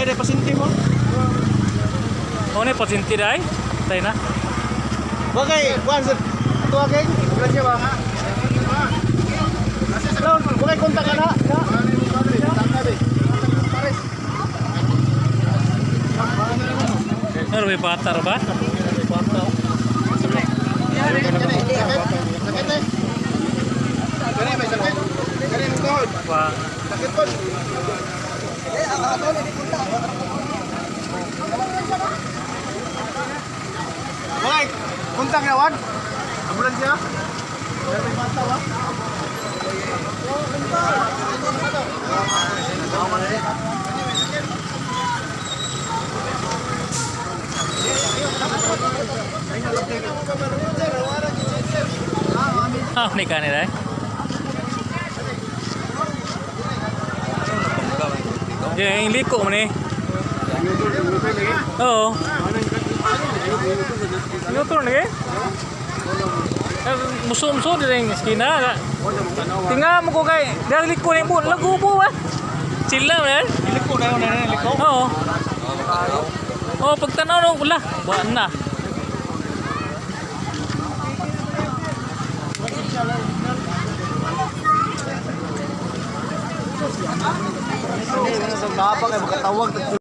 Dahil pasinti mo. Oh, ni pasinti dai. Tay na. Bagay, kuan sa tuwagin. Grasya ba? Bagay kontak ka na. Pero may bata ra ba? Sakit eh. Kani may sakit. Kani mo tuhod. Wa. Sakit po. Bagay, kontak na wan. Ambulansya. May bata ba? Ah, ni kani dai. Yang liko man ni. Oo. Yutor ni. Muso-muso din yung eskina. Tinga mo ko kay dari liko ni mo lagubo ba? Sila man. Liko na yun, liko. Oo. Oh, pagtanaw no, wala. Buwan na. Sa mapa kay makatawag.